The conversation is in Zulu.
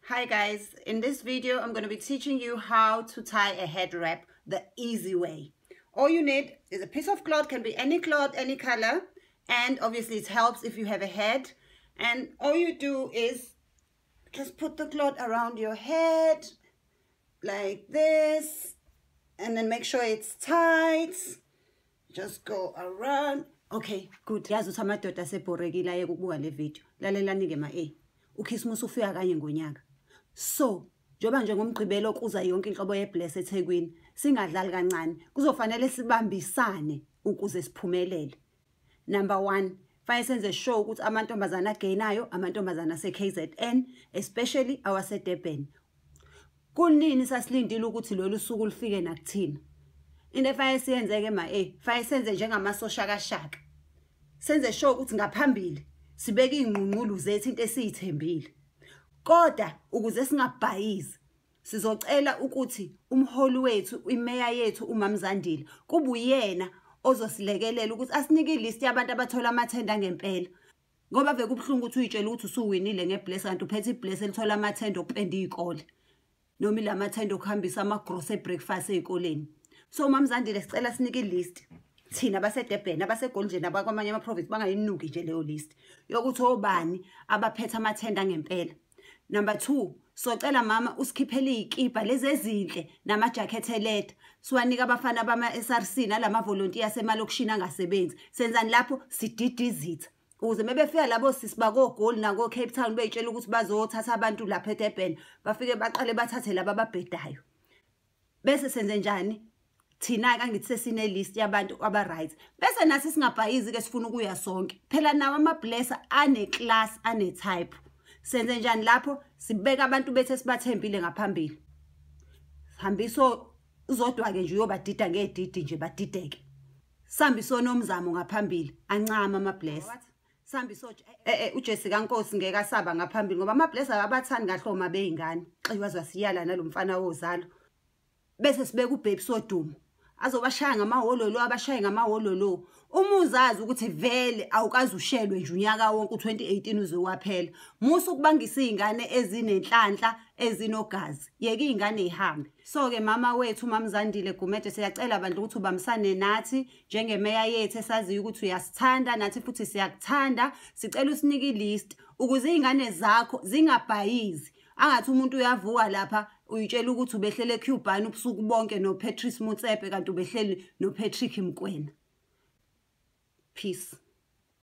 Hi guys, in this video I'm going to be teaching you how to tie a headwrap the easy way. All you need is a piece of cloth, can be any cloth, any color, and obviously it helps if you have a head. And all you do is just put the cloth around your head like this, and then make sure it's tight. Just go around. Okay, good. Yazi ukuthi amadoda asebhorekile ayeke ukubuka le video. Lalelani-ke ma-A. uKhisimusi ufika kanye ngonyaka. So, njengoba nje ngoMgqibelo kuza yonke inhlobo yebless eThekwini, singadlali kancane. Kuzofanele sibambisane ukuze siphumelele. Number 1, fanele senze sure ukuthi amantombazana agenayo, amantombazana ase-KZN, especially awaseDurban. Kunini sasilindile ukuthi lolu suku lufike nakuthina. Into efanele siyenzeke ma-A, fanele senze njengamasosha kaShaka. Senze sure ukuthi ngaphambili sibeke iy'ngqungqulu zethu, into esiyithembile. Kodwa ukuze singabhayizi, sizocela ukuthi umholi wethu, imeya yethu uMamZandile, kube uyena ozosilekelela ukuthi asinike ilist yabantu abathola amathenda ngempela. Ngoba vele kubuhlungu ukuthi uyitshele ukuthi usuwinile ngebless kanti uphethe ibless elithola amathenda okupenda iy'kole. Noma ilamathenda okuhambisa amagrosa ebreakfast ey'koleni. So uMamZandile sicela sinike ilist. Thina abaseDurban, abaseGoli nje nabakwamanye ama-province bangayinuki nje leyo list yokuthi obani abaphethe amathenda ngempela. Number 2, socela mama usikhiphele iy'kibha lezi ezinhle namajakhethi eleda. Siwanike abafana bama-SRC nalama volunteer asemalokishini angasebenzi. Senzani lapho? Sidida izitha. Ukuze mebefika labo sisi bakoGoli nako-Cape Town bey'tshela ukuthi bazothatha abantu lapha eDurban, bafike baqale bathathe laba ababhedayo. Bese senze njani? Thina-ke angithi sesine list yabantu aba-right. Bese nathi singabhayizi-ke sifuna ukuya sonke. Phela nawo ama-blesser ane-class, ane-type. Senze njani lapho? Sibeka abantu bethu esibathembile ngaphambili. Hambiso uzodwa-ke nje uyobadida ngedidi nje badideke. Sambiso nomzamo ngaphambili, ancama ama-blesser. Sambiso uJessica Nkosi ngeke asaba ngaphambili ngoba ama-blesser akabathandi kahle oma beyingane. Xiwa siyala nalomfana wozalo. Bese sibeka uBabe Sodumo. Azobashaya ngamawololo, abashaye ngamawololo. Uma uzazi ukuthi vele awukaze ushelwe nje unyaka wonke u2018 uze waphela. Musa ukubangisa izingane ezinenhlanhla ezinogazi. Yeke izingane ihambe. So ke mama wethu uMamZandile Gumede siyacela bandla ukuthi ubambisane nathi njengemeya yethu esaziyo ukuthi uyasithanda nathi futhi siyakuthanda. Sicela usinike ilist ukuze izingane zakho zingabhayizi. Angathi umuntu uyavuka lapha uyitshela ukuthi ubehlele eCuban ubusuku bonke noPatrice Motsepe kanti ubehleli noPatrick Mkwena. Peace.